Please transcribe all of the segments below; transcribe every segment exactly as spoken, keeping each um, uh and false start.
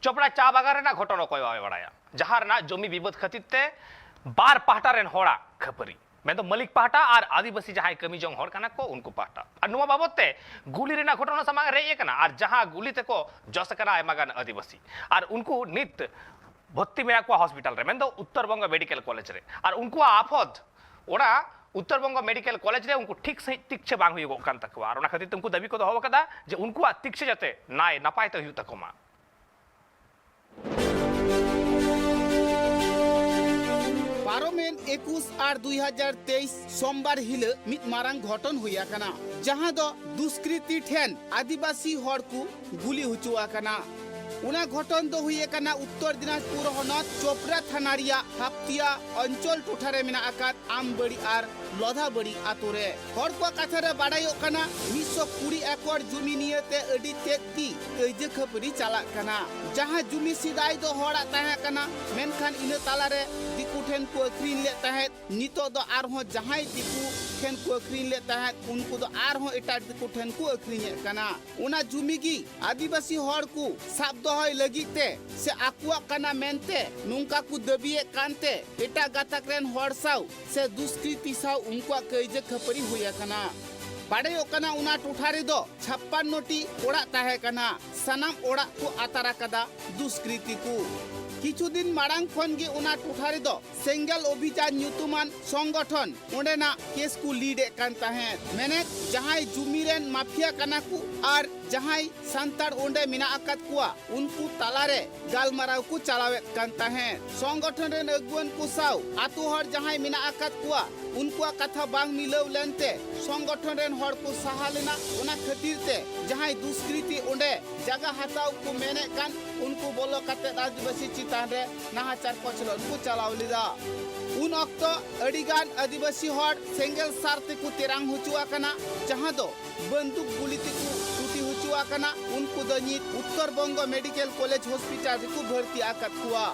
ᱪᱳᱯᱲᱟ ᱪᱟ ᱵᱟᱜᱟᱱ ᱨᱮᱱᱟᱜ ᱜᱷᱚᱴᱚᱱ ᱚᱠᱚᱭ ᱵᱟᱭ ᱵᱟᱲᱟᱭᱟ, ᱡᱟᱦᱟᱸ ᱨᱮᱱᱟᱜ ᱡᱚᱢᱤ ᱵᱤᱵᱟᱹᱫ ᱠᱷᱟᱹᱛᱤᱨ ᱛᱮ ᱵᱟᱨ ᱯᱟᱦᱴᱟ ᱨᱮᱱ ᱦᱚᱲᱟᱜ ᱠᱷᱟᱹᱯᱟᱹᱨᱤ, ᱢᱮᱱᱫᱚ ᱢᱟᱹᱞᱤᱠ ᱯᱟᱦᱴᱟ ᱟᱨ ᱟᱹᱫᱤᱵᱟᱹᱥᱤ ᱡᱟᱦᱟᱸᱭ ᱠᱟᱹᱢᱤ ᱡᱚᱝ ᱦᱚᱲ ᱠᱟᱱᱟ ᱠᱚ, ᱩᱱᱠᱩ ᱯᱟᱦᱴᱟ᱾ ᱟᱨ ᱱᱚᱣᱟ ᱵᱟᱵᱚᱛ ᱛᱮ ᱜᱩᱞᱤ ᱨᱮᱱᱟᱜ ᱜᱷᱚᱴᱚᱱᱟ ᱥᱟᱢᱟᱝ ᱨᱮ ᱦᱮᱡ ᱟᱠᱟᱱᱟ, ᱟᱨ ᱡᱟᱦᱟᱸ ᱜᱩᱞᱤ ᱛᱮᱠᱚ ᱡᱚᱥ ᱟᱠᱟᱱᱟ ᱟᱭᱢᱟ ᱜᱟᱱ ᱟᱹᱫᱤᱵᱟᱹᱥᱤ, ᱟᱨ ᱩᱱᱠᱩ ᱱᱤᱛ ᱵᱷᱚᱨᱛᱤ ᱢᱮᱱᱟᱜ ᱠᱚᱣᱟ ᱦᱚᱥᱯᱤᱴᱟᱞ ᱨᱮ, ᱢᱮᱱᱫᱚ ᱩᱛᱛᱚᱨ ᱵᱚᱝᱜᱚ ᱢᱮᱰᱤᱠᱮᱞ ᱠᱚᱞᱮᱡᱽ ᱨᱮ᱾ ᱟᱨ ᱩᱱᱠᱩᱣᱟᱜ ᱟᱯᱚᱫ ᱚᱱᱟ ᱩᱛᱛᱚᱨ ᱵᱚᱝᱜᱚ ᱢᱮᱰᱤᱠᱮᱞ ᱠᱚᱞᱮᱡᱽ ᱨᱮ ᱩᱱᱠᱩ ᱴᱷᱤᱠ ᱥᱟᱺᱦᱤᱡ ᱛᱤᱠᱪᱷᱟᱹ ᱵᱟᱝ ᱦᱩᱭᱩᱜᱚᱜ ᱠᱟᱱ ᱛᱟᱠᱚᱣᱟ᱾ ᱟᱨ ᱚᱱᱟ ᱠᱷᱟᱹᱛᱤᱨ ᱛᱮ ᱩᱱᱠᱩ ᱫᱟᱹᱵᱤ ᱠᱚ ᱫᱚᱦᱚ ᱟᱠᱟᱫᱟ ᱡᱮ ᱩᱱᱠᱩᱣᱟᱜ ᱛᱤᱠᱪᱷᱟᱹ ᱡᱟᱛᱮ ᱱᱟᱭ ᱱᱟᱯᱟᱭ ᱛᱮ ᱦᱩᱭᱩᱜ ᱛᱟᱠᱚ ᱢᱟ᱾ ᱯᱟᱨᱚᱢᱮᱱ ᱮᱠᱩᱥ ᱟᱨ ᱫᱩᱭ ᱦᱟᱡᱟᱨ ᱛᱮᱭᱤᱥ ᱥᱳᱢᱵᱟᱨ ᱦᱤᱞᱟᱹᱜ ᱢᱤᱫ ᱢᱟᱨᱟᱝ ᱜᱷᱚᱴᱚᱱ ᱦᱩᱭ ᱟᱠᱟᱱᱟ, ᱡᱟᱦᱟᱸ ᱫᱚ ᱫᱩᱥᱠᱨᱤᱛᱤ ᱴᱷᱮᱱ ᱟᱹᱫᱤᱵᱟᱹᱥᱤ ᱦᱚᱲ ᱠᱚ ᱜᱩᱞᱤ ᱦᱚᱪᱚ ᱟᱠᱟᱱᱟ᱾ ᱚᱱᱟ ᱜᱷᱚᱴᱚᱱ ᱫᱚ ᱦᱩᱭ ᱟᱠᱟᱱᱟ ᱩᱛᱛᱚᱨ ᱫᱤᱱᱟᱡᱽᱯᱩᱨ ᱦᱚᱱᱚᱛ ᱪᱳᱯᱲᱟ ᱛᱷᱟᱱᱟ ᱨᱮᱭᱟᱜ ᱦᱟᱯᱛᱤᱭᱟ ᱚᱧᱪᱚᱞ ᱴᱚᱴᱷᱟ ᱨᱮ ᱢᱮᱱᱟᱜ ᱟᱠᱟᱫ ᱟᱢᱵᱟᱲᱤ ᱟᱨ ᱞᱚᱫᱷᱟᱵᱟᱲᱤ ᱟᱛᱳ ᱨᱮ᱾ ᱦᱚᱲ ᱠᱚᱣᱟᱜ ᱠᱟᱛᱷᱟ ᱨᱮ ᱵᱟᱰᱟᱭᱚᱜ ᱠᱟᱱᱟ, ᱢᱤᱫ ᱥᱚ ᱠᱩᱲᱤ ᱮᱠᱚᱨ ᱡᱩᱢᱤ ᱱᱤᱭᱟᱹᱛᱮ ᱟᱹᱰᱤ ᱛᱮᱫ ᱜᱮ ᱠᱟᱹᱭᱡᱟᱹ ᱠᱷᱟᱹᱯᱟᱹᱨᱤ ᱪᱟᱞᱟᱜ ᱠᱟᱱᱟ᱾ ᱡᱟᱦᱟᱸ ᱡᱩᱢᱤ ᱥᱮᱫᱟᱭ ᱫᱚ ᱦᱚᱲᱟᱜ ᱛᱟᱦᱮᱸ ᱠᱟᱱᱟ, ᱢᱮᱱᱠᱷᱟᱱ ᱤᱱᱟᱹ ᱛᱟᱞᱟᱨᱮ ᱫᱤᱠᱩ ᱴᱷᱮᱱ ᱠᱚ ᱟᱹᱠᱷᱨᱤᱧ ᱞᱮᱫ ᱛᱟᱦᱮᱸᱫ᱾ ᱱᱤᱛᱚᱜ ᱫᱚ ᱟᱨᱦᱚᱸ ᱡᱟᱦᱟᱸᱭ ᱫᱤᱠᱩ ᱴᱷᱮᱱ ᱠᱚ ᱟᱹᱠᱷᱨᱤᱧ ᱞᱮᱫ ᱛᱟᱦᱮᱸᱫ, ᱩᱱᱠᱩ ᱫᱚ ᱟᱨᱦᱚᱸ ᱮᱴᱟᱜ ᱫᱤᱠᱩ ᱴᱷᱮᱱ ᱠᱚ ᱟᱹᱠᱷᱨᱤᱧᱮᱫ ᱠᱟᱱᱟ᱾ ᱚᱱᱟ ᱡᱩᱢᱤ ᱜᱮ ᱟᱹᱫᱤᱵᱟᱹᱥᱤ ᱦᱚᱲ ᱠᱚ ᱥᱟᱵ ᱫᱚᱦᱚᱭ ᱞᱟᱹᱜᱤᱫ ᱛᱮ ᱥᱮ ᱟᱠᱚᱣᱟᱜ ᱠᱟᱱᱟ ᱢᱮᱱᱛᱮ ᱱᱚᱝᱠᱟ ᱠᱚ ᱫᱟᱹᱵᱤᱭᱮᱫ ᱠᱟᱱᱛᱮ, ᱮᱴᱟᱜ ᱜᱟᱛᱟᱠ ᱨᱮᱱ ᱦᱚᱲ ᱥᱟᱶ ᱥᱮ ᱫᱩᱥᱠᱨᱤᱛᱤ ᱥᱟᱶ ᱩᱱᱠᱩᱣᱟᱜ ᱠᱟᱹᱭᱡᱟᱹ ᱠᱷᱟᱹᱯᱟᱹᱨᱤ ᱦᱩᱭ ᱟᱠᱟᱱᱟ᱾ ᱵᱟᱰᱟᱭᱚᱜ ᱠᱟᱱᱟ, ᱚᱱᱟ ᱴᱚᱴᱷᱟ ᱨᱮᱫᱚ ᱪᱷᱟᱯᱯᱟᱱᱱᱚ ᱴᱤ ᱚᱲᱟᱜ ᱛᱟᱦᱮᱸ ᱠᱟᱱᱟ᱾ ᱥᱟᱱᱟᱢ ᱚᱲᱟᱜ ᱠᱚ ᱟᱛᱟᱨ ᱟᱠᱟᱫᱟ ᱫᱩᱥᱠᱨᱤᱛᱤ ᱠᱚ᱾ ᱠᱤᱪᱷᱩ ᱫᱤᱱ ᱢᱟᱲᱟᱝ ᱠᱷᱚᱱ ᱜᱮ ᱚᱱᱟ ᱴᱚᱴᱷᱟ ᱨᱮᱫᱚ ᱥᱮᱸᱜᱮᱞ ᱚᱵᱷᱤᱡᱟᱱ ᱧᱩᱛᱩᱢᱟᱱ ᱥᱚᱝᱜᱚᱴᱷᱚᱱ ᱚᱸᱰᱮᱱᱟᱜ ᱠᱮᱥ ᱠᱚ ᱞᱤᱰ ᱮᱫ ᱠᱟᱱ ᱛᱟᱦᱮᱸᱫ᱾ ᱢᱮᱱᱮᱫ, ᱡᱟᱦᱟᱸᱭ ᱡᱩᱢᱤ ᱨᱮᱱ ᱢᱟᱯᱷᱤᱭᱟ ᱠᱟᱱᱟ ᱠᱚ ᱟᱨ ᱡᱟᱦᱟᱸᱭ ᱥᱟᱱᱛᱟᱲ ᱚᱸᱰᱮ ᱢᱮᱱᱟᱜ ᱟᱠᱟᱫ ᱠᱚᱣᱟ, ᱩᱱᱠᱩ ᱛᱟᱞᱟᱨᱮ ᱜᱟᱞᱢᱟᱨᱟᱣ ᱠᱚ ᱪᱟᱞᱟᱣᱮᱫ ᱠᱟᱱ ᱛᱟᱦᱮᱸᱫ᱾ ᱥᱚᱝᱜᱚᱴᱷᱚᱱ ᱨᱮᱱ ᱟᱹᱜᱩᱣᱟᱹᱱ ᱠᱚ ᱥᱟᱶ ᱟᱛᱳ ᱦᱚᱲ ᱡᱟᱦᱟᱸᱭ ᱢᱮᱱᱟᱜ ᱟᱠᱟᱫ ᱠᱚᱣᱟ, ᱩᱱᱠᱩᱣᱟᱜ ᱠᱟᱛᱷᱟ ᱵᱟᱝ ᱢᱤᱞᱟᱹᱣ ᱞᱮᱱᱛᱮ ᱥᱚᱝᱜᱚᱴᱷᱚᱱ ᱨᱮᱱ ᱦᱚᱲ ᱠᱚ ᱥᱟᱦᱟ ᱞᱮᱱᱟ᱾ ᱚᱱᱟ ᱠᱷᱟᱹᱛᱤᱨ ᱛᱮ ᱡᱟᱦᱟᱸᱭ ᱫᱩᱥᱠᱨᱤᱛᱤ ᱚᱸᱰᱮ ᱡᱟᱭᱜᱟ ᱦᱟᱛᱟᱣ ᱠᱚ ᱢᱮᱱᱮᱫ ᱠᱟᱱ, ᱩᱱᱠᱩ ᱵᱚᱞᱚ ᱠᱟᱛᱮ ᱟᱹᱫᱤᱵᱟᱹᱥᱤ ᱪᱮᱛᱟᱱ ᱨᱮ ᱱᱟᱦᱟᱪᱟᱨ ᱠᱚᱪᱞᱚᱱ ᱠᱚ ᱪᱟᱞᱟᱣ ᱞᱮᱫᱟ᱾ ᱩᱱ ᱚᱠᱛᱚ ᱟᱹᱰᱤᱜᱟᱱ ᱟᱹᱫᱤᱵᱟᱹᱥᱤ ᱦᱚᱲ ᱥᱮᱸᱜᱮᱞ ᱥᱟᱨ ᱛᱮᱠᱚ ᱛᱮᱨᱟᱝ ᱦᱚᱪᱚ ᱟᱠᱟᱱᱟ, ᱡᱟᱦᱟᱸ ᱫᱚ ᱵᱟᱱᱫᱩᱠ ᱜᱩᱞᱤ ᱛᱮᱠᱚ ᱴᱩᱴᱤ ᱦᱚᱪᱚ ᱟᱠᱟᱱᱟ᱾ ᱩᱱᱠᱩ ᱫᱚ ᱱᱤᱛ Uttar Banga medical college hospital ᱨᱮᱠᱚ ᱵᱷᱚᱨᱛᱤ ᱟᱠᱟᱫ ᱠᱚᱣᱟ᱾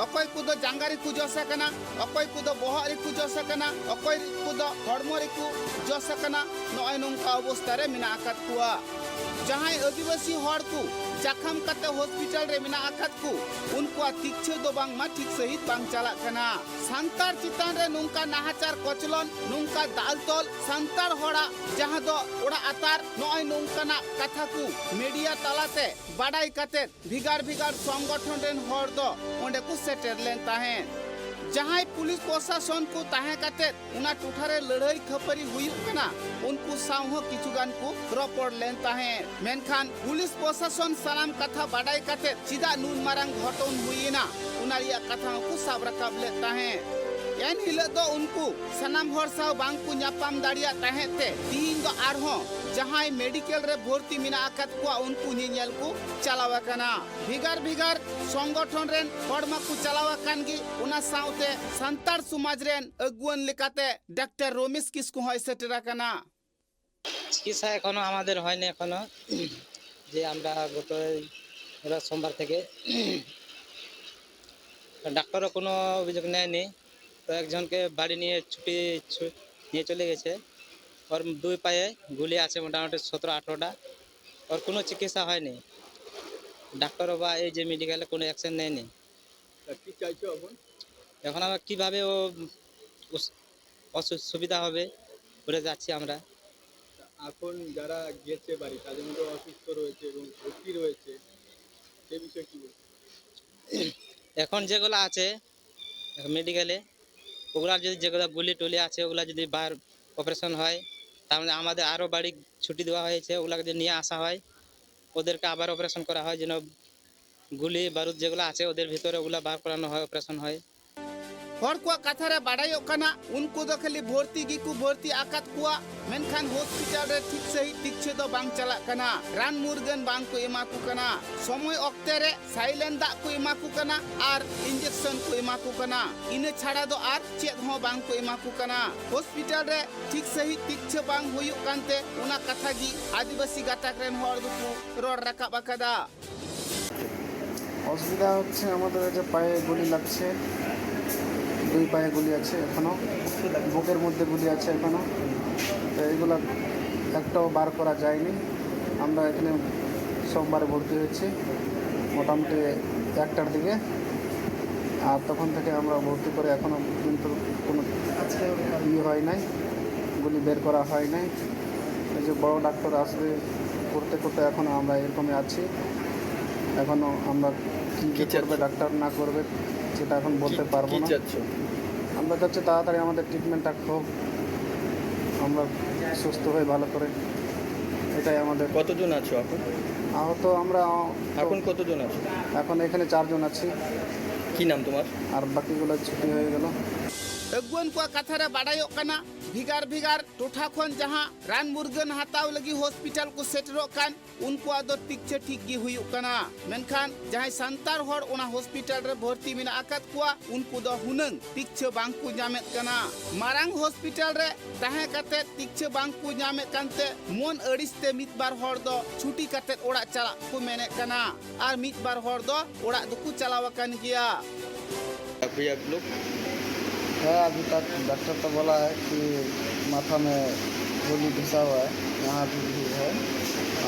ᱚᱠᱚᱭ ᱠᱚᱫᱚ ᱡᱟᱸᱜᱟ ᱨᱮᱠᱚ ᱡᱚᱥ ᱟᱠᱟᱱᱟ, ᱚᱠᱚᱭ ᱠᱚᱫᱚ ᱵᱚᱦᱚᱜ ᱨᱮᱠᱚ ᱡᱚᱥ ᱟᱠᱟᱱᱟ, ᱚᱠᱚᱭ ᱠᱚᱫᱚ ᱦᱚᱲᱢᱚ ᱨᱮᱠᱚ ᱡᱚᱥ ᱟᱠᱟᱱᱟ᱾ ᱱᱚᱜᱼᱚᱭ ᱱᱚᱝᱠᱟ ᱚᱵᱚᱥᱛᱟ ᱨᱮ ᱢᱮᱱᱟᱜ ᱟᱠᱟᱫ ᱠᱚᱣᱟ᱾ ᱡᱟᱦᱟᱸᱭ ᱟᱹᱫᱤᱵᱟᱹᱥᱤ ᱦᱚᱲ ᱠᱚ ᱡᱟᱠᱷᱟᱢ ᱠᱟᱛᱮ ᱦᱚᱥᱯᱤᱴᱟᱞ ᱨᱮ ᱢᱮᱱᱟᱜ ᱟᱠᱟᱫ ᱠᱚ, ᱩᱱᱠᱩᱣᱟᱜ ᱛᱤᱠᱪᱷᱟᱹ ᱫᱚ ᱵᱟᱝᱢᱟ ᱴᱷᱤᱠ ᱥᱟᱹᱦᱤᱡ ᱵᱟᱝ ᱪᱟᱞᱟᱜ ᱠᱟᱱᱟ᱾ ᱥᱟᱱᱛᱟᱲ ᱪᱮᱛᱟᱱ ᱨᱮ ᱱᱚᱝᱠᱟ ᱱᱟᱦᱟᱪᱟᱨ ᱠᱚᱪᱞᱚᱱ, ᱱᱚᱝᱠᱟ ᱫᱟᱞ ᱛᱚᱞ, ᱥᱟᱱᱛᱟᱲ ᱦᱚᱲᱟᱜ ᱡᱟᱦᱟᱸ ᱫᱚ ᱚᱲᱟᱜ ᱟᱛᱟᱨ, ᱱᱚᱜᱼᱚᱭ ᱱᱚᱝᱠᱟᱱᱟᱜ ᱠᱟᱛᱷᱟ ᱠᱚ ᱢᱤᱰᱤᱭᱟ ᱛᱟᱞᱟᱛᱮ ᱵᱟᱰᱟᱭ ᱠᱟᱛᱮ ᱵᱷᱮᱜᱟᱨ ᱵᱷᱮᱜᱟᱨ ᱥᱚᱝᱜᱚᱴᱷᱚᱱ ᱨᱮᱱ ᱦᱚᱲ ᱫᱚ ᱚᱸᱰᱮ ᱠᱚ ᱥᱮᱴᱮᱨ ᱞᱮᱱ ᱛᱟᱦᱮᱸᱫ᱾ ᱡᱟᱦᱟᱸᱭ ᱯᱩᱞᱤᱥ ᱯᱨᱚᱥᱟᱥᱚᱱ ᱠᱚ ᱛᱟᱦᱮᱸ ᱠᱟᱛᱮ ᱚᱱᱟ ᱴᱚᱴᱷᱟ ᱨᱮ ᱞᱟᱹᱲᱦᱟᱹᱭ ᱠᱷᱟᱹᱯᱟᱹᱨᱤ ᱦᱩᱭᱩᱜ ᱠᱟᱱᱟ, ᱩᱱᱠᱩ ᱥᱟᱶ ᱦᱚᱸ ᱠᱤᱪᱷᱩ ᱜᱟᱱ ᱠᱚ ᱨᱚᱯᱚᱲ ᱞᱮᱱ ᱛᱟᱦᱮᱸᱫ᱾ ᱢᱮᱱᱠᱷᱟᱱ ᱯᱩᱞᱤᱥ ᱯᱨᱚᱥᱟᱥᱚᱱ ᱥᱟᱱᱟᱢ ᱠᱟᱛᱷᱟ ᱵᱟᱰᱟᱭ ᱠᱟᱛᱮ ᱪᱮᱫᱟᱜ ᱱᱩᱱ ᱢᱟᱨᱟᱝ ᱜᱷᱚᱴᱚᱱ ᱦᱩᱭᱮᱱᱟ, ᱚᱱᱟ ᱨᱮᱭᱟᱜ ᱠᱟᱛᱷᱟ ᱦᱚᱸᱠᱚ ᱥᱟᱵ ᱨᱟᱠᱟᱵ ᱞᱮᱫ ᱛᱟᱦᱮᱸᱫ᱾ ᱮᱱ ᱦᱤᱞᱳᱜ ᱫᱚ ᱩᱱᱠᱩ ᱥᱟᱱᱟᱢ ᱦᱚᱲ ᱥᱟᱶ ᱵᱟᱝ ᱠᱚ ᱧᱟᱯᱟᱢ ᱫᱟᱲᱮᱭᱟᱜ ᱛᱟᱦᱮᱸᱫ ᱛᱮ, ᱛᱤᱦᱤᱧ ᱫᱚ ᱟᱨᱦᱚᱸ ᱡᱟᱦᱟᱸᱭ ᱢᱮᱰᱤᱠᱮᱞ ᱨᱮ ᱵᱷᱚᱨᱛᱤ ᱢᱮᱱᱟᱜ ᱟᱠᱟᱫ ᱠᱚᱣᱟ, ᱩᱱᱠᱩ ᱧᱮᱧᱮᱞ ᱠᱚ ᱪᱟᱞᱟᱣ ᱟᱠᱟᱱᱟ᱾ ᱵᱷᱮᱜᱟᱨ ᱵᱷᱮᱜᱟᱨ ᱥᱚᱝᱜᱚᱴᱷᱚᱱ ᱨᱮᱱ ᱦᱚᱲ ᱢᱟᱠᱚ ᱪᱟᱞᱟᱣ ᱟᱠᱟᱱ ᱜᱮ, ᱚᱱᱟ ᱥᱟᱶᱛᱮ ᱥᱟᱱᱛᱟᱲ ᱥᱚᱢᱟᱡᱽ ᱨᱮᱱ ᱟᱹᱜᱩᱣᱟᱹᱱ ᱞᱮᱠᱟᱛᱮ ᱰᱟᱠᱛᱟᱨ ᱨᱚᱢᱮᱥ ᱠᱤᱥᱠᱩ ᱦᱚᱸᱭ ᱥᱮᱴᱮᱨ ᱟᱠᱟᱱᱟ᱾ ᱪᱤᱠᱤᱛᱥᱟ ᱮᱠᱷᱚᱱᱳ ᱟᱢᱟᱫᱮᱨ ᱦᱚᱭᱱᱤ ᱮᱠᱷᱚᱱᱳ, যে আমরা গত এবার সোমবার থেকে ডাক্তারও কোনো অভিযোগ নেয়নি। তো একজনকে বাড়ি নিয়ে ছুটি ছু- নিয়ে চলে গেছে। ওর দুই পায়ে গুলি আছে মোটামুটি সতেরো আঠেরোটা। ওর কোনো চিকিৎসা হয়নি। ডাক্তারও বা এই যে মেডিকেলে কোনো অ্যাকশন নেয়নি। তা কি চাইছো এখন? এখন আমরা কিভাবে ও অস- অসু- সুবিধা হবে, ঘুরে যাচ্ছি আমরা। এখন যারা গেছে বাড়ি, তাদের মধ্যে অসুস্থ রয়েছে এবং ভর্তি রয়েছে, সে বিষয়ে কি বলছো? এখন যেগুলো আছে মেডিকেলে, ওগুলা যদি যেগুলো গুলি টুলি আছে, ওগুলা যদি বার অপারেশন হয়, তার মানে আমাদের আরও বাড়ি ছুটি দেওয়া হয়েছে, ওগুলা যদি নিয়ে আসা হয়, ওদেরকে আবার অপারেশন করা হয়, যেন গুলি বারুদ যেগুলো আছে ওদের ভিতরে ওগুলা বার করানো হয়, অপারেশন হয়। ᱦᱚᱲ ᱠᱚᱣᱟᱜ ᱠᱟᱛᱷᱟ ᱨᱮ ᱵᱟᱰᱟᱭᱚᱜ ᱠᱟᱱᱟ, ᱩᱱᱠᱩ ᱫᱚ ᱠᱷᱟᱹᱞᱤ ᱵᱷᱚᱨᱛᱤ ᱜᱮᱠᱚ ᱵᱷᱚᱨᱛᱤ ᱟᱠᱟᱫ ᱠᱚᱣᱟ, ᱢᱮᱱᱠᱷᱟᱱ ᱦᱚᱥᱯᱤᱴᱟᱞ ᱨᱮ ᱴᱷᱤᱠ ᱥᱟᱹᱦᱤᱡ ᱛᱤᱠᱪᱷᱟᱹ ᱫᱚ ᱵᱟᱝ ᱪᱟᱞᱟᱜ ᱠᱟᱱᱟ, ᱨᱟᱱ ᱢᱩᱨᱜᱟᱹᱱ ᱵᱟᱝ ᱠᱚ ᱮᱢᱟ ᱠᱚ ᱠᱟᱱᱟ, ᱥᱚᱢᱚᱭ ᱚᱠᱛᱮ ᱨᱮ ᱥᱟᱭᱞᱮᱱ ᱫᱟᱜ ᱠᱚ ᱮᱢᱟ ᱠᱚ ᱠᱟᱱᱟ ᱟᱨ ᱤᱧᱡᱮᱠᱥᱚᱱ ᱠᱚ ᱮᱢᱟ ᱠᱚ ᱠᱟᱱᱟ᱾ ᱤᱱᱟᱹ ᱪᱷᱟᱲᱟ ᱫᱚ ᱟᱨ ᱪᱮᱫ ᱦᱚᱸ ᱵᱟᱝ ᱠᱚ ᱮᱢᱟ ᱠᱚ ᱠᱟᱱᱟ᱾ ᱦᱚᱥᱯᱤᱴᱟᱞ ᱨᱮ ᱴᱷᱤᱠ ᱥᱟᱹᱦᱤᱡ ᱛᱤᱠᱪᱷᱟᱹ ᱵᱟᱝ ᱦᱩᱭᱩᱜ ᱠᱟᱱᱛᱮ ᱚᱱᱟ ᱠᱟᱛᱷᱟ ᱜᱮ ᱟᱹᱫᱤᱵᱟᱹᱥᱤ ᱜᱟᱛᱟᱠ ᱨᱮᱱ ᱦᱚᱲ ᱫᱚᱠᱚ ᱨᱚᱲ ᱨᱟᱠᱟᱵ ᱟᱠᱟᱫᱟ᱾ অসুবিধা হচ্ছে আমাদের, এই যে পায়ে গুলি লাগছে, দুই পায়ে গুলি আছে এখনো, বুকের মধ্যে গুলি আছে এখনো। তো এগুলা একটাও বার করা যায়নি। আমরা এখানে সোমবারে ভর্তি হয়েছি মোটামুটি একটার দিকে। আর তখন থেকে আমরা ভর্তি করে এখনও কিন্তু কোনো ইয়ে হয় নাই, গুলি বের করা হয় নাই। এই যে বড় ডাক্তার আসবে করতে করতে এখনও আমরা এরকমই আছি। এখনও আমরা কী যে করবে ডাক্তার না করবে সেটা এখন বলতে পারবো না। আমরা চাচ্ছি তাড়াতাড়ি আমাদের ট্রিটমেন্টটা হোক, আমরা সুস্থ হয়ে ভালো করে, এটাই আমাদের। কতজন আছো এখন? আহত আমরা, আ, তো এখন কতজন আছো? এখন এখানে চারজন আছি। কি নাম তোমার? আর বাকিগুলো ছুটি হয়ে গেল। ᱟᱹᱜᱩᱣᱟᱹᱱ ᱠᱚᱣᱟᱜ ᱠᱟᱛᱷᱟ ᱨᱮ ᱵᱟᱰᱟᱭᱚᱜ ᱠᱟᱱᱟ, ᱵᱷᱮᱜᱟᱨ ᱵᱷᱮᱜᱟᱨ ᱴᱚᱴᱷᱟ ᱠᱷᱚᱱ ᱡᱟᱦᱟᱸ ᱨᱟᱱ ᱢᱩᱨᱜᱟᱹᱱ ᱦᱟᱛᱟᱣ ᱞᱟᱹᱜᱤᱫ ᱦᱚᱥᱯᱤᱴᱟᱞ ᱠᱚ ᱥᱮᱴᱮᱨᱚᱜ ᱠᱟᱱ, ᱩᱱᱠᱩᱣᱟᱜ ᱫᱚ ᱛᱤᱠᱪᱷᱟᱹ ᱴᱷᱤᱠ ᱜᱮ ᱦᱩᱭᱩᱜ ᱠᱟᱱᱟ᱾ ᱢᱮᱱᱠᱷᱟᱱ ᱡᱟᱦᱟᱸᱭ ᱥᱟᱱᱛᱟᱲ ᱦᱚᱲ ᱚᱱᱟ ᱦᱚᱥᱯᱤᱴᱟᱞ ᱨᱮ ᱵᱷᱚᱨᱛᱤ ᱢᱮᱱᱟᱜ ᱟᱠᱟᱫ ᱠᱚᱣᱟ, ᱩᱱᱠᱩ ᱫᱚ ᱦᱩᱱᱟᱹᱝ ᱛᱤᱠᱪᱷᱟᱹ ᱵᱟᱝ ᱠᱚ ᱧᱟᱢᱮᱫ ᱠᱟᱱᱟ᱾ ᱢᱟᱨᱟᱝ ᱦᱚᱥᱯᱤᱴᱟᱞ ᱨᱮ ᱛᱟᱦᱮᱸ ᱠᱟᱛᱮ ᱛᱤᱠᱪᱷᱟᱹ ᱵᱟᱝ ᱠᱚ ᱧᱟᱢᱮᱫ ᱠᱟᱱᱛᱮ ᱢᱚᱱ ᱟᱹᱲᱤᱥ ᱛᱮ ᱢᱤᱫ ᱵᱟᱨ ᱦᱚᱲ ᱫᱚ ᱪᱷᱩᱴᱤ ᱠᱟᱛᱮ ᱚᱲᱟᱜ ᱪᱟᱞᱟᱜ ᱠᱚ ᱢᱮᱱᱮᱫ ᱠᱟᱱᱟ᱾ ᱟᱨ ᱢᱤᱫ ᱵᱟᱨ ᱦᱚᱲ ᱫᱚ ᱚᱲᱟᱜ ᱫᱚᱠᱚ ᱪᱟᱞᱟᱣ ᱟᱠᱟᱱ ᱜᱮᱭᱟ᱾ ᱟᱯᱮᱭᱟᱜ ᱜᱨᱩᱯ? ᱦᱮᱸ, ᱟᱵᱷᱤ ᱛᱟᱠ ᱰᱟᱠᱛᱟᱨ ᱛᱚ ᱵᱚᱞᱟ ᱦᱮ ᱠᱤ ᱢᱟᱛᱷᱟ ᱢᱮ ᱜᱩᱞᱤ ᱜᱷᱩᱥᱟ ᱦᱩᱣᱟ ᱦᱮ, ᱭᱟᱦᱟᱸ ᱵᱷᱤ ᱵᱷᱤ ᱦᱮ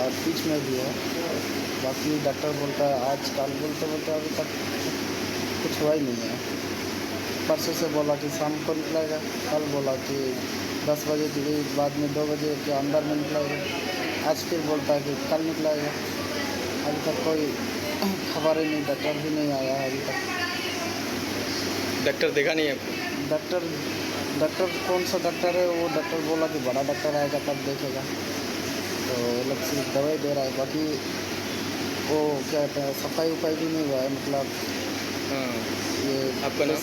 ᱟᱨ ᱯᱤᱴᱷ ᱢᱮ ᱵᱷᱤ ᱦᱮ, ᱵᱟᱠᱤ ᱰᱟᱠᱛᱟᱨ ᱵᱚᱞᱛᱟ ᱦᱮ ᱟᱡ ᱠᱟᱞ ᱵᱚᱞᱛᱮ ᱵᱚᱞᱛᱮ ᱟᱵᱷᱤ ᱛᱟᱠ ᱠᱩᱪᱷ ᱦᱩᱣᱟ ᱦᱤ ᱱᱟᱦᱤ ᱦᱮ᱾ ᱯᱟᱨᱥᱳ ᱥᱮ ᱵᱚᱞᱟ ᱠᱤ ᱥᱟᱢ ᱠᱚ ᱱᱤᱠᱞᱟᱭᱮᱜᱟ, ᱠᱟᱞ ᱵᱚᱞᱟ ᱠᱤ ᱫᱟᱥ ᱵᱟᱡᱮ ᱠᱤ ᱵᱟᱫ ᱢᱮ ᱫᱳ ᱵᱟᱡᱮ ᱠᱤ ᱟᱱᱫᱟᱨ ᱢᱮ ᱱᱤᱠᱞᱟᱭᱮᱜᱟ, ᱟᱡ ᱯᱷᱤᱨ ᱵᱚᱞᱛᱟ ᱦᱮ ᱠᱤ ᱠᱟᱞ ᱱᱤᱠᱞᱟᱭᱮᱜᱟ᱾ ᱟᱵᱷᱤ ᱛᱟᱠ ᱠᱳᱭ ᱠᱷᱟᱵᱟᱨ ᱦᱤ ᱱᱟᱦᱤ, ᱰᱟᱠᱛᱟᱨ ᱵᱷᱤ ᱱᱟᱦᱤ ᱟᱭᱟ ᱦᱮ ᱟᱵᱷᱤ ᱛᱟᱠ᱾ ᱰᱟᱠᱛᱟᱨ ᱫᱮᱠᱷᱟ ᱱᱟᱦᱤ ᱦᱮ ᱟᱯᱠᱳ? ᱰᱟᱠᱛᱟᱨ, ᱰᱟᱠᱛᱟᱨ ᱠᱳᱱ ᱥᱟ ᱰᱟᱠᱛᱟᱨ ᱦᱮ ᱣᱳ ᱰᱟᱠᱛᱟᱨ ᱵᱚᱞᱟ ᱠᱤ ᱵᱟᱰᱟ ᱰᱟᱠᱛᱟᱨ ᱟᱭᱮᱜᱟ ᱛᱟᱵ ᱫᱮᱠᱷᱮᱜᱟ᱾ ᱛᱳ ᱞᱚᱠᱥᱤ ᱫᱟᱣᱟᱭ ᱫᱮ ᱨᱟᱦᱟ ᱦᱮ, ᱵᱟᱠᱤ ᱣᱳ ᱠᱭᱟ ᱠᱟᱦᱛᱮ ᱦᱮ ᱥᱟᱯᱷᱟᱭ ᱩᱯᱟᱭ ᱵᱷᱤ ᱱᱟᱦᱤ ᱦᱩᱣᱟ ᱦᱮ, ᱢᱚᱛᱞᱚᱵ ᱦᱮᱸ᱾ ᱟᱯᱠᱟ ᱱᱟᱢ?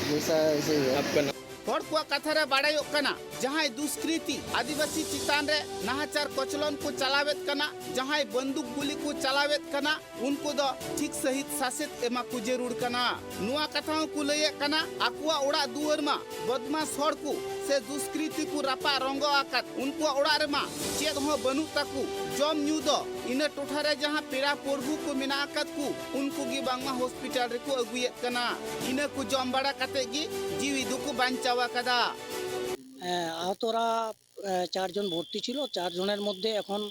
ᱡᱮᱥᱟ ᱮᱥᱮ ᱦᱤ ᱦᱮ᱾ ᱟᱯᱠᱟ ᱱᱟᱢ? ᱦᱚᱲ ᱠᱚᱣᱟᱜ ᱠᱟᱛᱷᱟ ᱨᱮ ᱵᱟᱲᱟᱭᱚᱜ ᱠᱟᱱᱟ, ᱡᱟᱦᱟᱸᱭ ᱫᱩᱥᱠᱨᱤᱛᱤ ᱟᱹᱫᱤᱵᱟᱹᱥᱤ ᱪᱮᱛᱟᱱ ᱨᱮ ᱱᱟᱦᱟᱪᱟᱨ ᱠᱚᱪᱞᱚᱱ ᱠᱚ ᱪᱟᱞᱟᱣᱮᱫ ᱠᱟᱱᱟ, ᱡᱟᱦᱟᱸᱭ ᱵᱟᱱᱫᱩᱠ ᱜᱩᱞᱤ ᱠᱚ ᱪᱟᱞᱟᱣᱮᱫ ᱠᱟᱱᱟ, ᱩᱱᱠᱩ ᱫᱚ ᱴᱷᱤᱠ ᱥᱟᱹᱦᱤᱡ ᱥᱟᱥᱮᱛ ᱮᱢᱟ ᱠᱚ ᱡᱟᱹᱨᱩᱲ ᱠᱟᱱᱟ᱾ ᱱᱚᱣᱟ ᱠᱟᱛᱷᱟ ᱦᱚᱸᱠᱚ ᱞᱟᱹᱭᱮᱫ ᱠᱟᱱᱟ, ᱟᱠᱚᱣᱟᱜ ᱚᱲᱟᱜ ᱫᱩᱣᱟᱹᱨ ᱢᱟ ᱵᱚᱫᱢᱟᱥ ᱦᱚᱲ ᱠᱚ ᱥᱮ ᱫᱩᱥᱠᱨᱤᱛᱤ ᱠᱚ ᱨᱟᱯᱟᱜ ᱨᱚᱝᱜᱚ ᱟᱠᱟᱫ, ᱩᱱᱠᱩᱣᱟᱜ ᱚᱲᱟᱜ ᱨᱮᱢᱟ ᱪᱮᱫ ᱦᱚᱸ ᱵᱟᱹᱱᱩᱜ ᱛᱟᱠᱚ᱾ ᱡᱚᱢ ᱧᱩ ᱫᱚ ᱤᱱᱟᱹ ᱴᱚᱴᱷᱟ ᱨᱮ ᱡᱟᱦᱟᱸ ᱯᱮᱲᱟ ᱯᱨᱚᱵᱷᱩ ᱠᱚ ᱢᱮᱱᱟᱜ ᱟᱠᱟᱫ ᱠᱚ, ᱩᱱᱠᱩ ᱜᱮ ᱵᱟᱝᱢᱟ ᱦᱚᱥᱯᱤᱴᱟᱞ ᱨᱮᱠᱚ ᱟᱹᱜᱩᱭᱮᱫ ᱠᱟᱱᱟ᱾ ᱤᱱᱟᱹ ᱠᱚ ᱡᱚᱢ ᱵᱟᱲᱟ ᱠᱟᱛᱮ ᱜᱮ ᱡᱤᱣᱤ ᱫᱚᱠᱚ ᱵᱟᱧᱪᱟᱣ ᱟᱠᱟᱫᱟ᱾ ᱮᱸ, ᱟᱦᱚᱛᱚᱨᱟ, ᱮᱸ, ᱪᱟᱨ ᱡᱚᱱ ᱵᱷᱚᱨᱛᱤ ᱪᱤᱞᱚ, ᱪᱟᱨ ᱡᱚᱱᱮᱨ ᱢᱚᱫᱽᱫᱷᱮ ᱮᱠᱷᱚᱱ,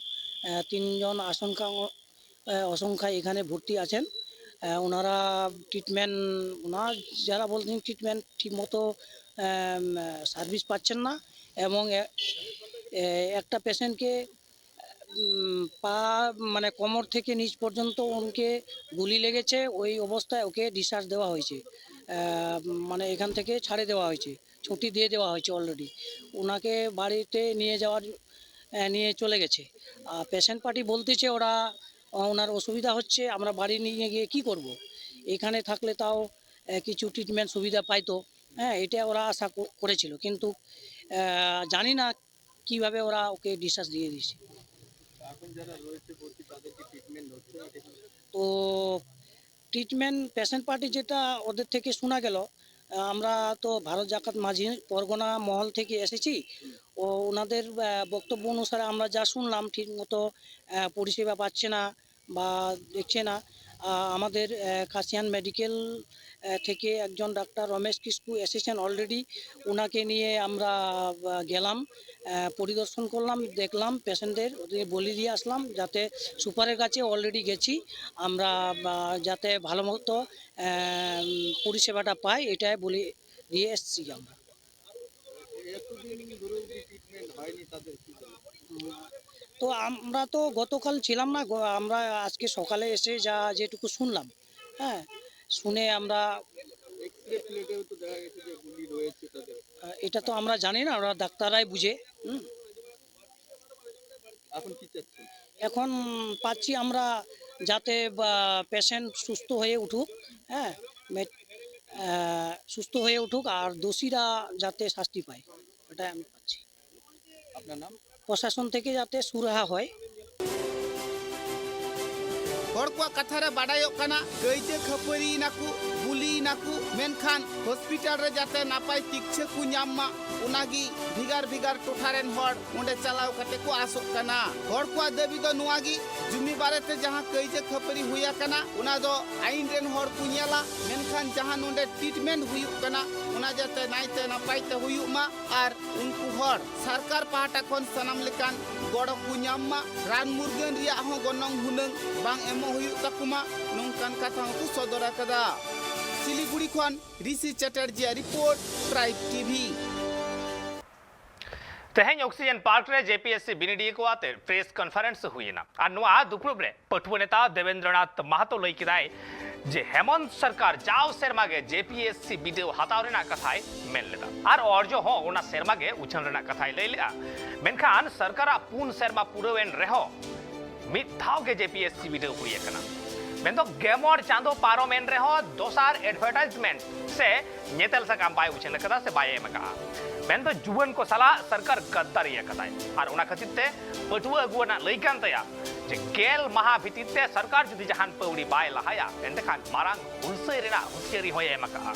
আহ, তিনজন আশঙ্কা, আহ, আশঙ্কায় এখানে ভর্তি আছেন। আহ, ওনারা ট্রিটমেন্ট, ওনারা যারা বলছেন ট্রিটমেন্ট ঠিকমতো সার্ভিস পাচ্ছেন না, এবং এ- এ- একটা পেশেন্টকে পা, মানে কোমর থেকে নিচ পর্যন্ত ওনাকে গুলি লেগেছে, ওই অবস্থায় ওকে ডিসচার্জ দেওয়া হয়েছে। আহ, মানে এখান থেকে ছাড়ে দেওয়া হয়েছে, ছুটি দিয়ে দেওয়া হয়েছে অলরেডি। ওনাকে বাড়িতে নিয়ে যাওয়ার, আহ, নিয়ে চলে গেছে। আর পেশেন্ট পার্টি বলতেছে ওরা, আহ, ওনার অসুবিধা হচ্ছে, আমরা বাড়ি নিয়ে গিয়ে কি করব, এখানে থাকলে তাও আহ, কিছু ট্রিটমেন্ট সুবিধা পাইতো। হ্যাঁ, এটা ওরা আশা ক- করেছিল, কিন্তু আহ, জানি না কিভাবে ওরা ওকে ডিসচার্জ দিয়ে দিয়েছে। এখন যারা রয়েছে ভর্তি, তাদের কি ট্রিটমেন্ট হচ্ছে না ঠিক মতো? তো ট্রিটমেন্ট, পেশেন্ট পার্টি যেটা ওদের থেকে শোনা গেল, আহ, আমরা তো ভারত জাকাত মাঝি পরগনা মহল থেকে এসেছি। ও ওনাদের আহ, বক্তব্য অনুসারে আমরা যা শুনলাম, ঠিক মতো আহ, পরিষেবা পাচ্ছে না বা দেখছে না। আহ, আমাদের আহ, কাশিয়ান মেডিকেল আহ, থেকে একজন ডাক্তার রমেশ কিস্কু এসেছেন অলরেডি। ওনাকে নিয়ে আমরা আহ, গেলাম, আহ, পরিদর্শন করলাম, দেখলাম পেশেন্টদের, ওদের বলে দিয়ে আসলাম যাতে সুপারের কাছে অলরেডি গেছি আমরা, আহ, যাতে ভালো মতো আহ, পরিষেবাটা পায়, এটাই বলে দিয়ে এসছি আমরা। এতদিন ধরেও যে ট্রিটমেন্ট হয়নি, তাদের কি বলবো? তো আমরা তো গতকাল ছিলাম না, গ- আমরা আজকে সকালে এসে যা যেটুকু শুনলাম, হ্যাঁ, শুনে আমরা এক্স রে প্লেটেও তো দেখা গেছে যে গুলি রয়েছে তাদের। আহ, এটা তো আমরা জানি না, ওরা ডাক্তাররাই বুঝে। হুম। এখন কি চাচ্ছেন? এখন পাচ্ছি আমরা যাতে পেশেন্ট সুস্থ হয়ে উঠুক, হ্যাঁ, মে- আহ, সুস্থ হয়ে উঠুক, আর দোষীরা যাতে শাস্তি পায়, এটাই আমি পাচ্ছি। আপনার নাম? প্রশাসন থেকে যাতে সুরাহা হয়। ᱦᱚᱲ ᱠᱚᱣᱟᱜ ᱠᱟᱛᱷᱟ ᱨᱮ ᱵᱟᱰᱟᱭᱚᱜ ᱠᱟᱱᱟ, ᱠᱟᱹᱭᱡᱟᱹ ᱠᱷᱟᱹᱯᱟᱹᱨᱤᱭᱮᱱᱟ ᱠᱚ, ᱵᱩᱞᱤᱭᱮᱱᱟ ᱠᱚ, ᱢᱮᱱᱠᱷᱟᱱ ᱦᱚᱥᱯᱤᱴᱟᱞ ᱨᱮ ᱡᱟᱛᱮ ᱱᱟᱯᱟᱭ ᱛᱤᱠᱪᱷᱟᱹ ᱠᱚ ᱧᱟᱢ ᱢᱟ, ᱚᱱᱟᱜᱮ ᱵᱷᱮᱜᱟᱨ ᱵᱷᱮᱜᱟᱨ ᱴᱚᱴᱷᱟ ᱨᱮᱱ ᱦᱚᱲ ᱚᱸᱰᱮ ᱪᱟᱞᱟᱣ ᱠᱟᱛᱮ ᱠᱚ ᱟᱥᱚᱜ ᱠᱟᱱᱟ᱾ ᱦᱚᱲ ᱠᱚᱣᱟᱜ ᱫᱟᱹᱵᱤ ᱫᱚ ᱱᱚᱣᱟ ᱜᱮ, ᱡᱩᱢᱤ ᱵᱟᱨᱮᱛᱮ ᱡᱟᱦᱟᱸ ᱠᱟᱹᱭᱡᱟᱹ ᱠᱷᱟᱹᱯᱟᱹᱨᱤ ᱦᱩᱭ ᱟᱠᱟᱱᱟ, ᱚᱱᱟ ᱫᱚ ᱟᱭᱤᱱ ᱨᱮᱱ ᱦᱚᱲ ᱠᱚ ᱧᱮᱞᱟ, ᱢᱮᱱᱠᱷᱟᱱ ᱡᱟᱦᱟᱸ ᱱᱚᱸᱰᱮ ᱴᱨᱤᱴᱢᱮᱱᱴ ᱦᱩᱭᱩᱜ ᱠᱟᱱᱟ, ᱚᱱᱟ ᱡᱟᱛᱮ ᱱᱟᱭᱛᱮ ᱱᱟᱯᱟᱭ ᱛᱮ ᱦᱩᱭᱩᱜ ᱢᱟ ᱟᱨ ᱩᱱᱠᱩ ᱦᱚᱲ ᱥᱚᱨᱠᱟᱨ ᱯᱟᱦᱴᱟ ᱠᱷᱚᱱ ᱥᱟᱱᱟᱢ ᱞᱮᱠᱟᱱ ᱜᱚᱲᱚ ᱠᱚ ᱧᱟᱢ ᱢᱟ, ᱨᱟᱱ ᱢᱩᱨᱜᱟᱹᱱ ᱨᱮᱭᱟᱜ ᱦᱚᱸ ᱜᱚᱱᱚᱝ ᱦᱩᱱᱟᱹᱝ ᱵᱟᱝ ᱮᱢᱚᱜ ᱦᱩᱭᱩᱜ ᱛᱟᱠᱚ ᱢᱟ, ᱱᱚᱝᱠᱟᱱ ᱠᱟᱛᱷᱟ ᱦᱚᱸᱠᱚ ᱥᱚᱫᱚᱨ ᱟᱠᱟᱫᱟ᱾ ᱥᱤᱞᱤᱜᱩᱲᱤ ᱠᱷᱚᱱ ᱨᱤᱥᱤ ᱪᱟᱴᱟᱨᱡᱤᱭᱟᱜ ᱨᱤᱯᱳᱨᱴ, ᱴᱨᱟᱭᱤᱵᱽ ᱴᱤᱵᱷᱤ᱾ ᱛᱮᱦᱮᱧ ᱚᱠᱥᱤᱡᱮᱱ ᱯᱟᱨᱠ ᱨᱮ ᱡᱮ ᱯᱤ ᱮᱥ ᱥᱤ ᱵᱤᱱᱤᱰᱤᱭᱟᱹ ᱠᱚ ᱟᱛᱮ ᱯᱨᱮᱥ ᱠᱚᱱᱯᱷᱟᱨᱮᱱᱥ ᱦᱩᱭ ᱮᱱᱟ᱾ ᱟᱨ ᱱᱚᱣᱟ ᱫᱩᱯᱲᱩᱵ ᱨᱮ ᱯᱟᱹᱴᱷᱩᱣᱟᱹ ᱱᱮᱛᱟ ᱫᱮᱵᱮᱱᱫᱨᱚᱱᱟᱛᱷ ᱢᱟᱦᱟᱛᱚ ᱞᱟᱹᱭ ᱠᱮᱫᱟᱭ ᱡᱮ ᱦᱮᱢᱚᱱᱛ ᱥᱚᱨᱠᱟᱨ ᱡᱟᱣ ᱥᱮᱨᱢᱟ ᱜᱮ ᱡᱮ ᱯᱤ ᱮᱥ ᱥᱤ ᱵᱤᱰᱟᱹᱣ ᱦᱟᱛᱟᱣ ᱨᱮᱱᱟᱜ ᱠᱟᱛᱷᱟᱭ ᱢᱮᱱ ᱞᱮᱫᱟ ᱟᱨ ᱚᱨᱡᱚ ᱦᱚᱸ ᱚᱱᱟ ᱥᱮᱨᱢᱟ ᱜᱮ ᱩᱪᱷᱟᱹᱱ ᱨᱮᱱᱟᱜ ᱠᱟᱛᱷᱟᱭ ᱞᱟᱹᱭ ᱞᱮᱫᱼᱟ᱾ ᱢᱮᱱᱠᱷᱟᱱ ᱥᱚᱨᱠᱟᱨᱟᱜ ᱯᱩᱱ ᱥᱮᱨᱢᱟ ᱯᱩᱨᱟᱹᱣ ᱮᱱ ᱨᱮᱦᱚᱸ ᱢᱤᱫ ᱫᱷᱟᱣ ᱜᱮ ᱡᱮ ᱯᱤ ᱮᱥ ᱥᱤ ᱵᱤᱰᱟᱹᱣ ᱦᱩᱭ ᱟᱠᱟᱱᱟ᱾ ᱢᱮᱱᱫᱚ ᱜᱮᱢᱚᱬ ᱪᱟᱸᱫᱚ ᱯᱟᱨᱚᱢ ᱮᱱ ᱨᱮᱦᱚᱸ ᱫᱚᱥᱟᱨ ᱮᱰᱵᱷᱟᱨᱴᱟᱭᱤᱡᱽᱢᱮᱱᱴ ᱥᱮ ᱧᱮᱛᱮᱞ ᱥᱟᱠᱟᱢ ᱵᱟᱭ ᱩᱪᱷᱟᱹᱱ ᱟᱠᱟᱫᱟ ᱥᱮ ᱵᱟᱭ ᱮᱢ ᱟᱠᱟᱫᱼᱟ᱾ ᱢᱮᱱᱫᱚ ᱡᱩᱣᱟᱹᱱ ᱠᱚ ᱥᱟᱞᱟᱜ ᱥᱚᱨᱠᱟᱨ ᱜᱟᱫᱫᱟᱨᱤ ᱟᱠᱟᱫᱟᱭ᱾ ᱟᱨ ᱚᱱᱟ ᱠᱷᱟᱹᱛᱤᱨ ᱛᱮ ᱯᱟᱹᱴᱷᱩᱣᱟᱹ ᱟᱹᱜᱩᱣᱟᱱᱟᱜ ᱞᱟᱹᱭ ᱠᱟᱱ ᱛᱟᱭᱟ ᱡᱮ ᱜᱮᱞ ᱢᱟᱦᱟ ᱵᱷᱤᱛᱤᱨ ᱛᱮ ᱥᱚᱨᱠᱟᱨ ᱡᱩᱫᱤ ᱡᱟᱦᱟᱱ ᱯᱟᱹᱣᱲᱤ ᱵᱟᱭ ᱞᱟᱦᱟᱭᱟ, ᱮᱱᱛᱮᱠᱷᱟᱱ ᱢᱟᱨᱟᱝ ᱦᱩᱞᱥᱟᱹᱭ ᱨᱮᱱᱟᱜ ᱦᱩᱸᱥᱤᱭᱟᱹᱨᱤ ᱦᱚᱸᱭ ᱮᱢ ᱟᱠᱟᱫᱼᱟ᱾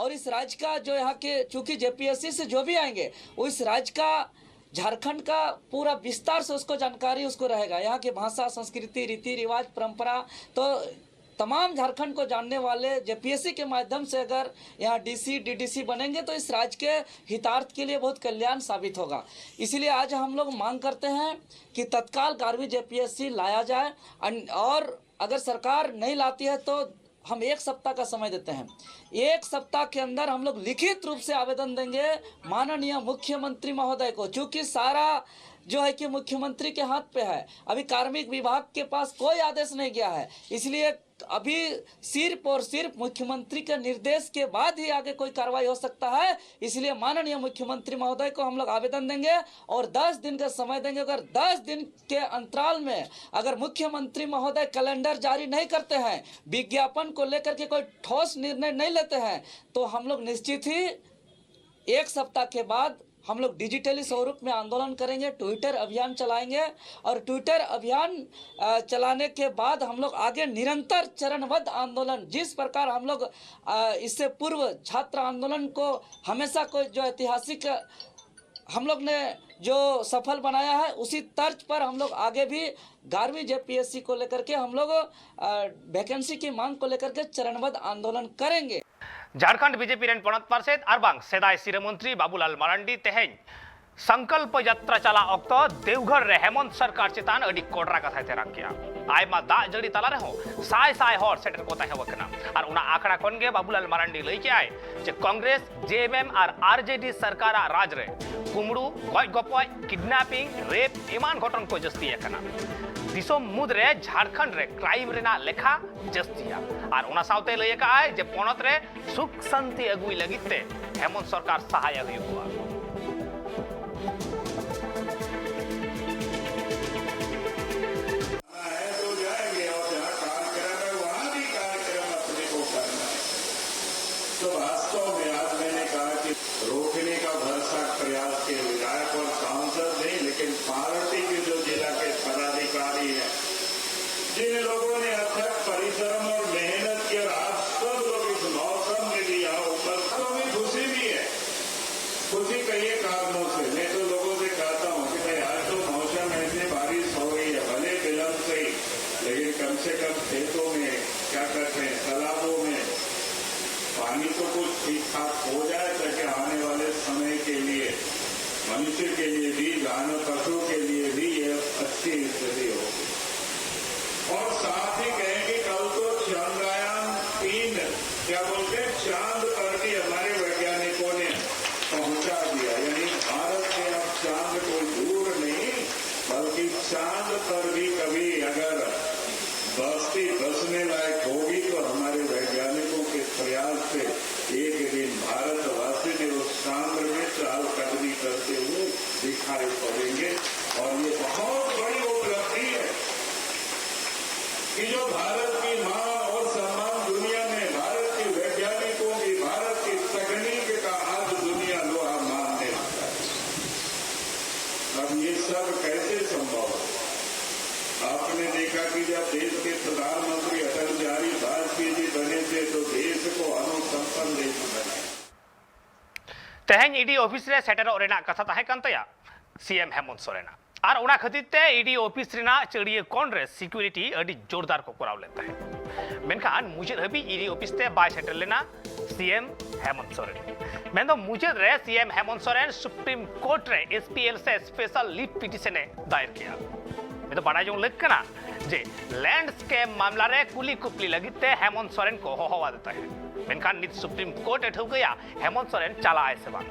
और इस राज्य का जो यहाँ के, चूंकि जे पी एस सी से जो भी आएंगे, उस राज्य का, झारखंड का पूरा विस्तार से उसको जानकारी उसको रहेगा। यहाँ की भाषा, संस्कृति, रीति रिवाज, परंपरा, तो तमाम झारखंड को जानने वाले जे पी एस सी के माध्यम से अगर यहाँ D C, D D C बनेंगे तो इस राज्य के हितार्थ के लिए बहुत कल्याण साबित होगा। इसीलिए आज हम लोग मांग करते हैं कि तत्काल ग्यारहवीं जे पी एस सी लाया जाए। अन-, और अगर सरकार नहीं लाती है तो हम एक सप्ताह का समय देते हैं। एक सप्ताह के अंदर हम लोग लिखित रूप से आवेदन देंगे माननीय मुख्यमंत्री महोदय को, चूंकि सारा जो है कि मुख्यमंत्री के हाथ पे है। अभी कार्मिक विभाग के पास कोई आदेश नहीं गया है, इसलिए अभी सिर्फ और सिर्फ मुख्यमंत्री के निर्देश के बाद ही आगे कोई कार्रवाई हो सकता है। इसलिए माननीय मुख्यमंत्री महोदय को हम लोग आवेदन देंगे और दस दिन का समय देंगे। अगर दस दिन के अंतराल में अगर मुख्यमंत्री महोदय कैलेंडर जारी नहीं करते हैं, विज्ञापन को लेकर के कोई ठोस निर्णय नहीं लेते हैं, तो हम लोग निश्चित ही एक सप्ताह के बाद हम लोग डिजिटली स्वरूप में आंदोलन करेंगे, ट्विटर अभियान चलाएंगे और ट्विटर अभियान अ, चलाने के बाद हम लोग आगे निरंतर चरणबद्ध आंदोलन, जिस प्रकार हम लोग अ, इससे पूर्व छात्र आंदोलन को हमेशा को जो ऐतिहासिक हम लोग ने जो सफल बनाया है, उसी तर्ज पर हम लोग आगे भी ग्यारहवीं जेपीएससी को लेकर के हम लोग वैकेंसी की मांग को लेकर के चरणबद्ध आंदोलन करेंगे। ᱡᱷᱟᱲᱠᱷᱚᱸᱰ ᱵᱤᱡᱮᱯᱤ ᱨᱮᱱ ᱯᱚᱱᱚᱛ ᱯᱟᱨᱥᱮᱛ ᱟᱨ ᱵᱟᱝ ᱥᱮᱫᱟᱭ ᱥᱤᱨᱟᱹ ᱢᱚᱱᱛᱨᱤ ᱵᱟᱵᱩᱞᱟᱞ ᱢᱟᱨᱟᱱᱰᱤ ᱛᱮᱦᱮᱧ ᱥᱚᱝᱠᱚᱞᱯ ᱡᱟᱛᱨᱟ ᱪᱟᱞᱟᱜ ᱚᱠᱛᱚ ᱫᱮᱣᱜᱷᱚᱨ ᱨᱮ ᱦᱮᱢᱚᱱᱛ ᱥᱚᱨᱠᱟᱨ ᱪᱮᱛᱟᱱ ᱟᱹᱰᱤ ᱠᱚᱰᱨᱟ ᱠᱟᱛᱷᱟᱭ ᱛᱮᱨᱟᱝ ᱠᱮᱜᱼᱟ᱾ ᱟᱭᱢᱟ ᱫᱟᱜ ᱡᱟᱹᱲᱤ ᱛᱟᱞᱟ ᱨᱮᱦᱚᱸ ᱥᱟᱭ ᱥᱟᱭ ᱦᱚᱲ ᱥᱮᱴᱮᱨ ᱠᱚ ᱛᱟᱦᱮᱸ ᱟᱠᱟᱱᱟ᱾ ᱟᱨ ᱚᱱᱟ ᱟᱠᱷᱲᱟ ᱠᱷᱚᱱ ᱜᱮ ᱵᱟᱵᱩᱞᱟᱞ ᱢᱟᱨᱟᱱᱰᱤ ᱞᱟᱹᱭ ᱠᱮᱜᱼᱟᱭ ᱡᱮ ᱠᱚᱝᱜᱨᱮᱥ, ᱡᱮᱮᱢᱮᱢ ᱟᱨ ᱟᱨᱡᱮᱰᱤ ᱥᱚᱨᱠᱟᱨᱟᱜ ᱨᱟᱡᱽ ᱨᱮ ᱠᱩᱢᱲᱩ, ᱜᱚᱡ ᱜᱚᱯᱚᱡ, ᱠᱤᱰᱱᱟᱯᱤᱝ, ᱨᱮᱯ ᱮᱢᱟᱱ ᱜᱷᱚᱴᱚᱱ ᱠᱚ ᱡᱟᱹᱥᱛᱤ ᱟᱠᱟᱱᱟ᱾ ᱫᱤᱥᱚᱢ ᱢᱩᱫᱽ ᱨᱮ ᱡᱷᱟᱲᱠᱷᱚᱸᱰ ᱨᱮ ᱠᱨᱟᱭᱤᱢ ᱨᱮᱱᱟᱜ ᱞᱮᱠᱷᱟ ᱡᱟᱹᱥᱛᱤᱭᱟ᱾ ᱟᱨ ᱚᱱᱟ ᱥᱟᱶᱛᱮ ᱞᱟᱹᱭ ᱟᱠᱟᱫᱼᱟᱭ ᱡᱮ ᱯᱚᱱᱚᱛ ᱨᱮ ᱥᱩᱠ ᱥᱟᱱᱛᱤ ᱟᱹᱜᱩᱭ ᱞᱟᱹᱜᱤᱫ ᱛᱮ ᱦᱮᱢᱚᱱᱛ ᱥᱚᱨᱠᱟᱨ ᱥᱟᱦᱟᱭᱮ ᱦᱩᱭᱩᱜᱼᱟ᱾ है तो जाएंगे और जहाँ कार्यक्रम है वहाँ भी कार्यक्रम अपने को करना है। तो वास्तव में आज मैंने कहा कि रोकने का भरसक प्रयास के विधायक और सांसद नहीं, लेकिन पार्टी के जो जिला के पदाधिकारी हैं, जिन लोगों ने अथक परिश्रम और मेहनत की, और आप सब लोग इस मौसम में भी यहाँ उपस्थित, हमें खुशी भी है। खुशी कई कारणों से। मैं तो लोगों से कहता हूँ कि भाई, आज तो मौसम ऐसे, बारिश हो रही है, भले विलंब से ही, लेकिन कम से कम खेतों में क्या कहते हैं, तालाबों में पानी तो कुछ ठीक ठाक हो जाए, ताकि आने वाले समय के लिए मनुष्य के लिए भी, जानवर पशु के लिए भी ये अच्छी स्थिति होगी। और साथ ही कहें कि कल तो चंद्रयान तीन, क्या बोलते हैं, चांद पर भी हमारे वैज्ञानिकों ने पहुंचा दिया। यानी भारत से अब चांद कोई दूर नहीं, बल्कि चांद पर भी कभी अगर बस्ती बसने लायक होगी तो हमारे वैज्ञानिकों के प्रयास से एक दिन भारतवासी भी उस चांद में चहलकदमी करते हुए दिखाई पड़ेंगे। और ये बहुत बड़ी उपलब्धि है कि जो भारत की मान और सम्मान दुनिया में, भारत के वैज्ञानिकों की, भारत की तकनीक का आज दुनिया लोहा मानने लगा है। कि जब देश के प्रधानमंत्री अटल बिहारी वाजपेयी जी बने थे तो देश को अनुसंपन्न देश बनाया। ᱛᱮᱦᱮᱧ ᱤᱰᱤ ᱚᱯᱷᱤᱥ ᱨᱮ ᱥᱮᱴᱮᱨᱚᱜ ᱨᱮᱱᱟᱜ ᱠᱟᱛᱷᱟ ᱛᱟᱦᱮᱸ ᱠᱟᱱ ᱛᱟᱭᱟ ᱥᱤ ᱮᱢ ᱦᱮᱢᱚᱱᱛ ᱥᱚᱨᱮᱱᱟᱜ᱾ ᱟᱨ ᱚᱱᱟ ᱠᱷᱟᱹᱛᱤᱨ ᱛᱮ ᱤᱰᱤ ᱚᱯᱷᱤᱥ ᱨᱮᱱᱟᱜ ᱪᱟᱹᱲᱤᱭᱟᱹ ᱠᱚᱬ ᱨᱮ ᱥᱤᱠᱩᱨᱤᱴᱤ ᱟᱹᱰᱤ ᱡᱳᱨᱫᱟᱨ ᱠᱚ ᱠᱚᱨᱟᱣ ᱞᱮᱫ ᱛᱟᱦᱮᱸᱫ᱾ ᱢᱮᱱᱠᱷᱟᱱ ᱢᱩᱪᱟᱹᱫ ᱦᱟᱹᱵᱤᱡ ᱤᱰᱤ ᱚᱯᱷᱤᱥ ᱛᱮ ᱵᱟᱭ ᱥᱮᱴᱮᱨ ᱞᱮᱱᱟ ᱥᱤ ᱮᱢ ᱦᱮᱢᱚᱱᱛ ᱥᱚᱨᱮᱱ᱾ ᱢᱮᱱᱫᱚ ᱢᱩᱪᱟᱹᱫ ᱨᱮ ᱥᱤ ᱮᱢ ᱦᱮᱢᱚᱱᱛ ᱥᱚᱨᱮᱱ ᱥᱩᱯᱨᱤᱢ ᱠᱳᱨᱴ ᱨᱮ ᱮᱥ ᱯᱤ ᱮᱞ ᱥᱮ ᱥᱯᱮᱥᱟᱞ ᱞᱤᱵᱷ ᱯᱤᱴᱤᱥᱚᱱ ᱮ ᱫᱟᱭᱮᱨ ᱠᱮᱫᱼᱟ᱾ ᱢᱮᱱᱫᱚ ᱵᱟᱰᱟᱭ ᱡᱚᱝ ᱞᱟᱹᱠ ᱠᱟᱱᱟ ᱡᱮ ᱞᱮᱱᱰᱥᱠᱮᱯ ᱢᱟᱢᱞᱟ ᱨᱮ ᱠᱩᱞᱤ ᱠᱩᱯᱞᱤ ᱞᱟᱹᱜᱤᱫ ᱛᱮ ᱦᱮᱢᱚᱱᱛ ᱥᱚᱨᱮᱱ ᱠᱚ ᱦᱚᱦᱚ ᱟᱫᱮ ᱛᱟᱦᱮᱸᱫ᱾ ᱢᱮᱱᱠᱷᱟᱱ ᱱᱤᱛ ᱥᱩᱯᱨᱤᱢ ᱠᱳᱨᱴ ᱮ ᱴᱷᱟᱹᱣᱠᱟᱹᱭᱟ ᱦᱮᱢᱚᱱᱛ ᱥᱚᱨᱮᱱ ᱪᱟᱞᱟᱜ ᱟᱭ ᱥᱮ ᱵᱟᱝ᱾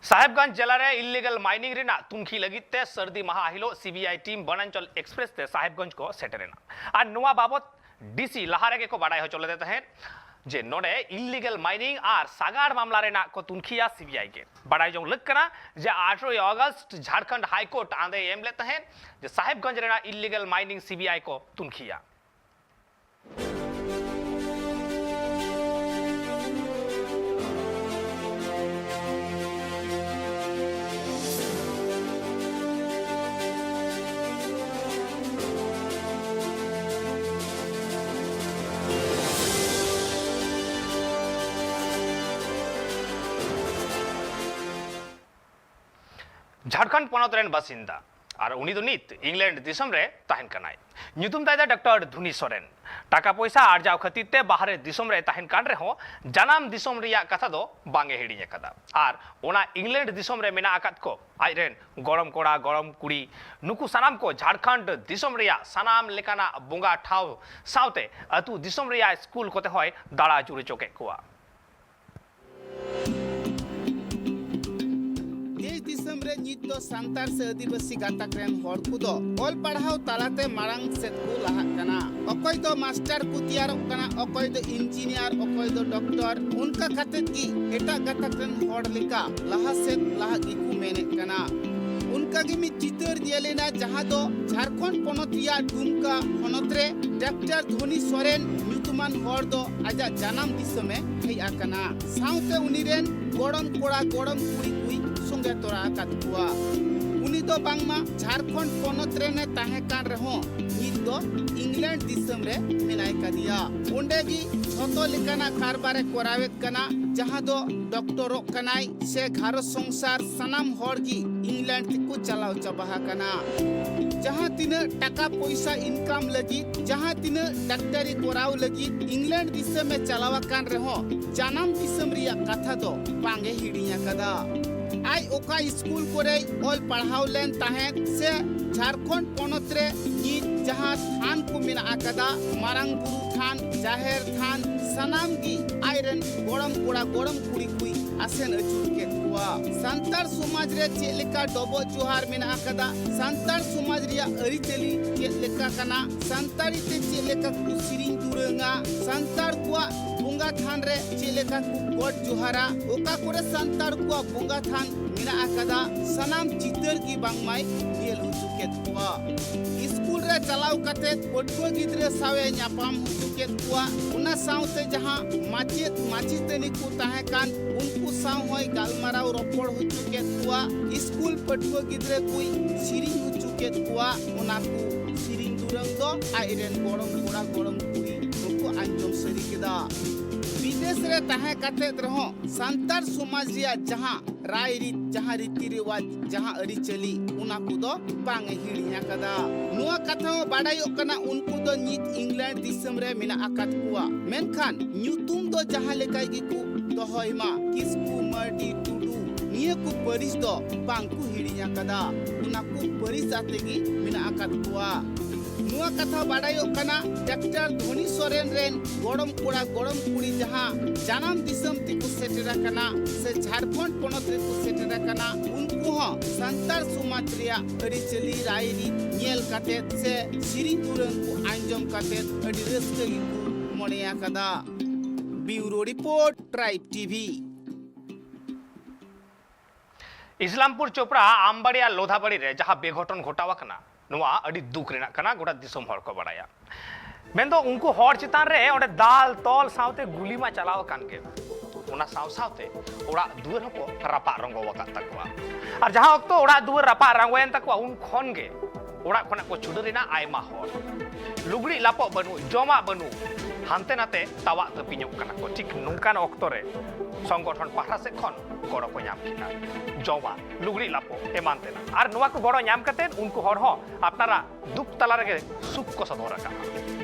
ᱥᱟᱦᱮᱵᱽᱜᱚᱸᱡᱽ ᱡᱮᱞᱟ ᱨᱮ ᱤᱞᱤᱜᱟᱞ ᱢᱟᱭᱱᱤᱝ ᱨᱮᱱᱟᱜ ᱛᱩᱱᱠᱷᱤ ᱞᱟᱹᱜᱤᱫ ᱛᱮ ᱥᱟᱹᱨᱫᱤ ᱢᱟᱦᱟ ᱦᱤᱞᱳᱜ C B I team Vananchal express ᱛᱮ ᱥᱟᱦᱮᱵᱽᱜᱚᱸᱡᱽ ᱠᱚ ᱥᱮᱴᱮᱨ ᱮᱱᱟ᱾ ᱟᱨ ᱱᱚᱣᱟ ᱵᱟᱵᱚᱛ ᱰᱤ ᱥᱤ ᱞᱟᱦᱟ ᱨᱮᱜᱮ ᱠᱚ ᱵᱟᱰᱟᱭ ᱦᱚᱪᱚ ᱞᱮᱫᱮ ᱛᱟᱦᱮᱸᱫ ᱡᱮ ᱱᱚᱰᱮ ᱤᱞᱤᱜᱟᱞ ᱢᱟᱭᱱᱤᱝ ᱟᱨ ᱥᱟᱜᱟᱲ ᱢᱟᱢᱞᱟ ᱨᱮᱱᱟᱜ ᱠᱚ ᱛᱩᱱᱠᱷᱤᱭᱟ ᱥᱤ ᱵᱤ ᱟᱭ ᱜᱮ᱾ ᱵᱟᱰᱟᱭ ᱡᱚᱝ ᱞᱟᱹᱠ ᱠᱟᱱᱟ ᱡᱮ ᱟᱴᱷᱨᱚᱭ ᱚᱜᱚᱥᱴ ᱡᱷᱟᱲᱠᱷᱚᱸᱰ ᱦᱟᱭ ᱠᱳᱨᱴ ᱟᱸᱫᱮᱭ ᱮᱢ ᱞᱮᱫ ᱛᱟᱦᱮᱸᱫ ᱡᱮ ᱥᱟᱦᱮᱵᱽᱜᱚᱸᱡᱽ ᱨᱮᱱᱟᱜ ᱤᱞᱤᱜᱟᱞ ᱢᱟᱭᱱᱤᱝ ᱥᱤ ᱵᱤ ᱟᱭ ᱠᱚ ᱛᱩᱱᱠᱷᱤᱭᱟ᱾ ᱡᱷᱟᱲᱠᱷᱚᱸᱰ ᱯᱚᱱᱚᱛ ᱨᱮᱱ ᱵᱟᱥᱤᱱᱫᱟ, ᱟᱨ ᱩᱱᱤ ᱫᱚ ᱱᱤᱛ ᱤᱝᱞᱮᱱᱰ ᱫᱤᱥᱚᱢ ᱨᱮ ᱛᱟᱦᱮᱱ ᱠᱟᱱᱟᱭ᱾ ᱧᱩᱛᱩᱢ ᱛᱟᱭ ᱫᱚ ᱰᱚᱠᱴᱚᱨ ᱫᱷᱩᱱᱤ ᱥᱚᱨᱮᱱ᱾ ᱴᱟᱠᱟ ᱯᱚᱭᱥᱟ ᱟᱨᱡᱟᱣ ᱠᱷᱟᱹᱛᱤᱨ ᱛᱮ ᱵᱟᱦᱨᱮ ᱫᱤᱥᱚᱢ ᱨᱮ ᱛᱟᱦᱮᱱ ᱠᱟᱱ ᱨᱮᱦᱚᱸ, ᱡᱟᱱᱟᱢ ᱫᱤᱥᱚᱢ ᱨᱮᱭᱟᱜ ᱠᱟᱛᱷᱟ ᱫᱚ ᱵᱟᱝ ᱮ ᱦᱤᱲᱤᱧ ᱟᱠᱟᱫᱟ᱾ ᱟᱨ ᱚᱱᱟ ᱤᱝᱞᱮᱱᱰ ᱫᱤᱥᱚᱢ ᱨᱮ ᱢᱮᱱᱟᱜ ᱟᱠᱟᱫ ᱠᱚ ᱟᱡ ᱨᱮᱱ ᱜᱚᱲᱚᱢ ᱠᱚᱲᱟ, ᱜᱚᱲᱚᱢ ᱠᱩᱲᱤ, ᱱᱩᱠᱩ ᱥᱟᱱᱟᱢ ᱠᱚ ᱡᱷᱟᱲᱠᱷᱚᱸᱰ ᱫᱤᱥᱚᱢ ᱨᱮᱭᱟᱜ ᱥᱟᱱᱟᱢ ᱞᱮᱠᱟᱱᱟᱜ ᱵᱚᱸᱜᱟ ᱴᱷᱟᱶ ᱥᱟᱶᱛᱮ ᱟᱹᱛᱩ ᱫᱤᱥᱚᱢ ᱨᱮᱭᱟᱜ ᱥᱠᱩᱞ ᱠᱚᱛᱮ ᱦᱚᱸᱭ ᱫᱟᱬᱟ ᱟᱹᱪᱩᱨ ᱦᱚᱪᱚ ᱠᱮᱫ ᱠᱚᱣᱟ᱾ ᱫᱮᱥ ᱫᱤᱥᱚᱢ ᱨᱮ ᱱᱤᱛ ᱫᱚ ᱥᱟᱱᱛᱟᱲ ᱥᱮ ᱟᱹᱫᱤᱵᱟᱹᱥᱤ ᱜᱟᱛᱟᱠ ᱨᱮᱱ ᱦᱚᱲ ᱠᱚᱫᱚ ᱚᱞ ᱯᱟᱲᱦᱟᱣ ᱛᱟᱞᱟᱛᱮ ᱢᱟᱲᱟᱝ ᱥᱮᱫ ᱠᱚ ᱞᱟᱦᱟᱜ ᱠᱟᱱᱟ᱾ ᱚᱠᱚᱭ ᱫᱚ ᱢᱟᱥᱴᱟᱨ ᱠᱚ ᱛᱮᱭᱟᱨᱚᱜ ᱠᱟᱱᱟ, ᱚᱠᱚᱭ ᱫᱚ ᱤᱧᱡᱤᱱᱤᱭᱟᱨ, ᱚᱠᱚᱭ ᱫᱚ ᱰᱚᱠᱴᱚᱨ᱾ ᱚᱱᱠᱟ ᱠᱟᱛᱮᱫ ᱜᱮ ᱮᱴᱟᱜ ᱜᱟᱛᱟᱠ ᱨᱮᱱ ᱦᱚᱲ ᱞᱮᱠᱟ ᱞᱟᱦᱟ ᱥᱮᱫ ᱞᱟᱦᱟᱜ ᱜᱮᱠᱚ ᱢᱮᱱᱮᱫ ᱠᱟᱱᱟ᱾ ᱚᱱᱠᱟᱜᱮ ᱢᱤᱫ ᱪᱤᱛᱟᱹᱨ ᱧᱮᱞ ᱮᱱᱟ, ᱡᱟᱦᱟᱸ ᱫᱚ ᱡᱷᱟᱲᱠᱷᱚᱸᱰ ᱯᱚᱱᱚᱛ ᱨᱮᱭᱟᱜ ᱰᱩᱢᱠᱟ ᱦᱚᱱᱚᱛ ᱨᱮ ᱰᱟᱠᱛᱟᱨ ᱫᱷᱚᱱᱤ ᱥᱚᱨᱮᱱ ᱧᱩᱛᱩᱢᱟᱱ ᱦᱚᱲ ᱫᱚ ᱟᱡᱟᱜ ᱡᱟᱱᱟᱢ ᱫᱤᱥᱚᱢᱮ ᱦᱮᱡ ᱟᱠᱟᱱᱟ᱾ ᱥᱟᱶᱛᱮ ᱩᱱᱤ ᱨᱮᱱ ᱜᱚᱲᱚᱢ ᱠᱚᱲᱟ ᱜᱚᱲᱚᱢ ᱠᱩᱲᱤ ᱠᱚᱭ ᱥᱚᱸᱜᱮ ᱛᱚᱨᱟ ᱟᱠᱟᱫ ᱠᱚᱣᱟ᱾ ᱩᱱᱤ ᱫᱚ ᱵᱟᱝᱢᱟ ᱡᱷᱟᱲᱠᱷᱚᱸᱰ ᱯᱚᱱᱚᱛ ᱨᱮᱱᱮ ᱛᱟᱦᱮᱸ ᱠᱟᱱ ᱨᱮᱦᱚᱸ ᱱᱤᱛ ᱫᱚ ᱤᱝᱞᱮᱱᱰ ᱫᱤᱥᱚᱢ ᱨᱮ ᱢᱮᱱᱟᱭ ᱠᱟᱫᱮᱭᱟ᱾ ᱚᱸᱰᱮ ᱜᱮ ᱡᱷᱚᱛᱚ ᱞᱮᱠᱟᱱᱟᱜ ᱠᱟᱨᱵᱟᱨᱮ ᱠᱚᱨᱟᱣᱮᱫ ᱠᱟᱱᱟ, ᱡᱟᱦᱟᱸ ᱫᱚ ᱰᱚᱠᱴᱚᱨᱚᱜ ᱠᱟᱱᱟᱭ ᱥᱮ ᱜᱷᱟᱨᱚᱸᱡᱽ ᱥᱚᱝᱥᱟᱨ ᱥᱟᱱᱟᱢ ᱦᱚᱲ ᱜᱮ ᱤᱝᱞᱮᱱᱰ ᱛᱮᱠᱚ ᱪᱟᱞᱟᱣ ᱪᱟᱵᱟ ᱟᱠᱟᱱᱟ᱾ ᱡᱟᱦᱟᱸ ᱛᱤᱱᱟᱹᱜ ᱴᱟᱠᱟ ᱯᱚᱭᱥᱟ ᱤᱱᱠᱟᱢ ᱞᱟᱹᱜᱤᱫ, ᱡᱟᱦᱟᱸ ᱛᱤᱱᱟᱹᱜ ᱰᱟᱠᱛᱟᱨᱤ ᱠᱚᱨᱟᱣ ᱞᱟᱹᱜᱤᱫ ᱤᱝᱞᱮᱱᱰ ᱫᱤᱥᱚᱢᱮ ᱪᱟᱞᱟᱣ ᱟᱠᱟᱱ ᱨᱮᱦᱚᱸ, ᱡᱟᱱᱟᱢ ᱫᱤᱥᱚᱢ ᱨᱮᱭᱟᱜ ᱠᱟᱛᱷᱟ ᱫᱚ ᱵᱟᱝ ᱮ ᱦᱤᱲᱤᱧ ᱟᱠᱟᱫᱟ᱾ ᱟᱡ ᱚᱠᱟ ᱥᱠᱩᱞ ᱠᱚᱨᱮᱭ ᱚᱞ ᱯᱟᱲᱦᱟᱣ ᱞᱮᱱ ᱛᱟᱦᱮᱸᱫ ᱥᱮ ᱡᱷᱟᱲᱠᱷᱚᱸᱰ ᱯᱚᱱᱚᱛ ᱨᱮ ᱱᱤᱛ ᱡᱟᱦᱟᱸ ᱛᱷᱟᱱ ᱠᱚ ᱢᱮᱱᱟᱜ ᱟᱠᱟᱫᱟ, ᱢᱟᱨᱟᱝ ᱵᱩᱨᱩ ᱛᱷᱟᱱ, ᱡᱟᱦᱮᱨ ᱛᱷᱟᱱ, ᱥᱟᱱᱟᱢ ᱜᱮ ᱟᱡ ᱨᱮᱱ ᱜᱚᱲᱚᱢ ᱠᱚᱲᱟ ᱜᱚᱲᱚᱢ ᱠᱩᱲᱤ ᱠᱚᱭ ᱟᱥᱮᱱ ᱟᱹᱪᱩᱨ ᱠᱮᱫ ᱠᱚᱣᱟ᱾ ᱥᱟᱱᱛᱟᱲ ᱥᱚᱢᱟᱡᱽ ᱨᱮ ᱪᱮᱫ ᱞᱮᱠᱟ ᱰᱚᱵᱚᱜ ᱡᱚᱦᱟᱨ ᱢᱮᱱᱟᱜ ᱟᱠᱟᱫᱟ, ᱥᱟᱱᱛᱟᱲ ᱥᱚᱢᱟᱡᱽ ᱨᱮᱭᱟᱜ ᱟᱹᱨᱤᱪᱟᱹᱞᱤ ᱪᱮᱫ ᱞᱮᱠᱟ ᱠᱟᱱᱟ, ᱥᱟᱱᱛᱟᱲᱤ ᱛᱮ ᱪᱮᱫ ᱞᱮᱠᱟ ᱠᱚ ᱥᱮᱨᱮᱧ ᱫᱩᱨᱟᱹᱝᱟ, ᱥᱟᱱᱛᱟᱲ ᱠᱚᱣᱟᱜ ᱵᱚᱸᱜᱟ ᱛᱷᱟᱱ ᱨᱮ ᱪᱮᱫ ᱞᱮᱠᱟ ᱠᱚ ᱜᱚᱰ ᱡᱚᱦᱟᱨᱟ, ᱚᱠᱟ ᱠᱚᱨᱮ ᱥᱟᱱᱛᱟᱲ ᱠᱚᱣᱟᱜ ᱵᱚᱸᱜᱟ ᱛᱷᱟᱱ ᱢᱮᱱᱟᱜ ᱟᱠᱟᱫᱟ, ᱥᱟᱱᱟᱢ ᱪᱤᱛᱟᱹᱨ ᱜᱮ ᱵᱟᱝᱢᱟᱭ ᱧᱮᱞ ᱦᱚᱪᱚ ᱠᱮᱫ ᱠᱚᱣᱟ᱾ ᱥᱠᱩᱞ ᱨᱮ ᱪᱟᱞᱟᱣ ᱠᱟᱛᱮ ᱯᱟᱹᱴᱷᱩᱣᱟᱹ ᱜᱤᱫᱽᱨᱟᱹ ᱥᱟᱶ ᱮ ᱧᱟᱯᱟᱢ ᱦᱚᱪᱚ ᱠᱮᱫ ᱠᱚᱣᱟ᱾ ᱚᱱᱟ ᱥᱟᱶᱛᱮ ᱡᱟᱦᱟᱸ ᱢᱟᱪᱮᱫ ᱢᱟᱪᱮᱛᱟᱹᱱᱤ ᱠᱚ ᱛᱟᱦᱮᱸ ᱠᱟᱱ, ᱩᱱᱠᱩ ᱥᱟᱶ ᱦᱚᱸᱭ ᱜᱟᱞᱢᱟᱨᱟᱣ ᱨᱚᱯᱚᱲ ᱦᱚᱪᱚ ᱠᱮᱫ ᱠᱚᱣᱟ᱾ ᱥᱠᱩᱞ ᱯᱟᱹᱴᱷᱩᱣᱟᱹ ᱜᱤᱫᱽᱨᱟᱹ ᱠᱚᱭ ᱥᱮᱨᱮᱧ ᱦᱚᱪᱚ ᱠᱮᱫ ᱠᱚᱣᱟ᱾ ᱚᱱᱟ ᱠᱚ ᱥᱮᱨᱮᱧ ᱫᱩᱨᱟᱹᱝ ᱫᱚ ᱟᱡ ᱨᱮᱱ ᱜᱚᱲᱚᱢ ᱠᱚᱲᱟ ᱜᱚᱲᱚᱢ ᱠᱩᱲᱤ ᱠᱚᱠᱚ ᱟᱸᱡᱚᱢ ᱥᱟᱹᱨᱤ ᱠᱮᱫᱟ᱾ ᱵᱤᱫᱮᱥ ᱨᱮ ᱛᱟᱦᱮᱸ ᱠᱟᱛᱮ ᱨᱮᱦᱚᱸ ᱥᱟᱱᱛᱟᱲ ᱥᱚᱢᱟᱡᱽ ᱨᱮᱭᱟᱜ ᱡᱟᱦᱟᱸ ᱨᱟᱭᱨᱤᱛ, ᱡᱟᱦᱟᱸ ᱨᱤᱛᱤ ᱨᱮᱣᱟᱡᱽ, ᱡᱟᱦᱟᱸ ᱟᱹᱨᱤᱪᱟᱹᱞᱤ, ᱚᱱᱟ ᱠᱚᱫᱚ ᱵᱟᱝ ᱮ ᱦᱤᱲᱤᱧ ᱟᱠᱟᱫᱟ᱾ ᱱᱚᱣᱟ ᱠᱟᱛᱷᱟ ᱦᱚᱸ ᱵᱟᱰᱟᱭᱚᱜ ᱠᱟᱱᱟ, ᱩᱱᱠᱩ ᱫᱚ ᱱᱤᱛ ᱤᱝᱞᱮᱱᱰ ᱫᱤᱥᱚᱢ ᱨᱮ ᱢᱮᱱᱟᱜ ᱟᱠᱟᱫ ᱠᱚᱣᱟ, ᱢᱮᱱᱠᱷᱟᱱ ᱧᱩᱛᱩᱢ ᱫᱚ ᱡᱟᱦᱟᱸ ᱞᱮᱠᱟ ᱜᱮᱠᱚ ᱫᱚᱦᱚᱭ ᱢᱟ, ᱠᱤᱥᱠᱩ, ᱢᱟᱨᱰᱤ, ᱴᱩᱰᱩ, ᱱᱤᱭᱟᱹ ᱠᱚ ᱯᱟᱹᱨᱤᱥ ᱫᱚ ᱵᱟᱝ ᱠᱚ ᱦᱤᱲᱤᱧ ᱟᱠᱟᱫᱟ᱾ ᱚᱱᱟ ᱠᱚ ᱯᱟᱹᱨᱤᱥ ᱟᱛᱮ ᱜᱮ ᱢᱮᱱᱟᱜ ᱟᱠᱟᱫ ᱠᱚᱣᱟ᱾ ᱱᱚᱣᱟ ᱠᱟᱛᱷᱟ ᱵᱟᱰᱟᱭᱚᱜ ᱠᱟᱱᱟ, ᱰᱟᱠᱛᱟᱨ ᱫᱷᱚᱱᱤ ᱥᱚᱨᱮᱱ ᱨᱮᱱ ᱜᱚᱲᱚᱢ ᱠᱚᱲᱟ ᱜᱚᱲᱚᱢ ᱠᱩᱲᱤ ᱡᱟᱦᱟᱸ ᱡᱟᱱᱟᱢ ᱫᱤᱥᱚᱢ ᱛᱮᱠᱚ ᱥᱮᱴᱮᱨ ᱟᱠᱟᱱᱟ ᱥᱮ ᱡᱷᱟᱲᱠᱷᱚᱸᱰ ᱯᱚᱱᱚᱛ ᱨᱮᱠᱚ ᱥᱮᱴᱮᱨ ᱟᱠᱟᱱᱟ, ᱩᱱᱠᱩ ᱦᱚᱸ ᱥᱟᱱᱛᱟᱲ ᱥᱚᱢᱟᱡᱽ ᱨᱮᱭᱟᱜ ᱟᱹᱨᱤᱪᱟᱹᱞᱤ ᱨᱟᱭᱨᱤᱛ ᱧᱮᱞ ᱠᱟᱛᱮ ᱥᱮ ᱥᱮᱨᱮᱧ ᱫᱩᱨᱟᱹᱝ ᱠᱚ ᱟᱸᱡᱚᱢ ᱠᱟᱛᱮ ᱟᱹᱰᱤ ᱨᱟᱹᱥᱠᱟᱹ ᱜᱮᱠᱚ ᱢᱚᱱᱮ ᱟᱠᱟᱫᱟ᱾ ᱵᱤᱭᱩᱨᱳ ᱨᱤᱯᱳᱨᱴ, ᱴᱨᱟᱭᱤᱵᱽ ᱴᱤᱵᱷᱤ᱾ ᱤᱥᱞᱟᱢᱯᱩᱨ ᱪᱳᱯᱲᱟ ᱟᱢᱵᱟᱲᱤ ᱟᱨ ᱞᱳᱫᱷᱟᱵᱟᱲᱤ ᱨᱮ ᱡᱟᱦᱟᱸ ᱵᱮᱜᱷᱚᱴᱚᱱ ᱜᱷᱚᱴᱟᱣ ᱟᱠᱟᱱᱟ, ᱱᱚᱣᱟ ᱟᱹᱰᱤ ᱫᱩᱠ ᱨᱮᱱᱟᱜ ᱠᱟᱱᱟ, ᱜᱚᱴᱟ ᱫᱤᱥᱚᱢ ᱦᱚᱲ ᱠᱚ ᱵᱟᱲᱟᱭᱟ᱾ ᱢᱮᱱᱫᱚ ᱩᱱᱠᱩ ᱦᱚᱲ ᱪᱮᱛᱟᱱ ᱨᱮ ᱚᱸᱰᱮ ᱫᱟᱞ ᱛᱚᱞ ᱥᱟᱶᱛᱮ ᱜᱩᱞᱤ ᱢᱟ ᱪᱟᱞᱟᱣ ᱟᱠᱟᱱ ᱜᱮ, ᱚᱱᱟ ᱥᱟᱶ ᱥᱟᱶᱛᱮ ᱚᱲᱟᱜ ᱫᱩᱣᱟᱹᱨ ᱦᱚᱸᱠᱚ ᱨᱟᱯᱟᱜ ᱨᱚᱝᱜᱚ ᱟᱠᱟᱫ ᱛᱟᱠᱚᱣᱟ᱾ ᱟᱨ ᱡᱟᱦᱟᱸ ᱚᱠᱛᱚ ᱚᱲᱟᱜ ᱫᱩᱣᱟᱹᱨ ᱨᱟᱯᱟᱜ ᱨᱚᱝᱜᱚᱭᱮᱱ ᱛᱟᱠᱚᱣᱟ, ᱩᱱ ᱠᱷᱚᱱ ᱜᱮ ᱚᱲᱟᱜ ᱠᱷᱚᱱᱟᱜ ᱠᱚ ᱪᱷᱩᱰᱟᱹᱨ ᱮᱱᱟ ᱟᱭᱢᱟ ᱦᱚᱲ᱾ ᱞᱩᱜᱽᱲᱤᱡ ᱞᱟᱯᱚᱜ ᱵᱟᱹᱱᱩᱜ, ᱡᱚᱢᱟᱜ ᱵᱟᱹᱱᱩᱜ, ᱦᱟᱱᱛᱮ ᱱᱟᱛᱮ ᱛᱟᱣᱟᱜ ᱛᱟᱹᱯᱤᱧᱚᱜ ᱠᱟᱱᱟ ᱠᱚ᱾ ᱴᱷᱤᱠ ᱱᱚᱝᱠᱟᱱ ᱚᱠᱛᱚ ᱨᱮ ᱥᱚᱝᱜᱚᱴᱷᱚᱱ ᱯᱟᱦᱴᱟ ᱥᱮᱫ ᱠᱷᱚᱱ ᱜᱚᱲᱚ ᱠᱚ ᱧᱟᱢ ᱠᱮᱫᱟ᱾ ᱡᱚᱢᱟᱜ, ᱞᱩᱜᱽᱲᱤᱡ ᱞᱟᱯᱚ ᱮᱢᱟᱱ ᱛᱮᱱᱟᱜ᱾ ᱟᱨ ᱱᱚᱣᱟ ᱠᱚ ᱜᱚᱲᱚ ᱧᱟᱢ ᱠᱟᱛᱮ ᱩᱱᱠᱩ ᱦᱚᱲ ᱦᱚᱸ ᱟᱯᱱᱟᱨᱟᱜ ᱫᱩᱠ ᱛᱟᱞᱟ ᱨᱮᱜᱮ ᱥᱩᱠ ᱠᱚ ᱥᱚᱫᱚᱨ ᱟᱠᱟᱫᱼᱟ᱾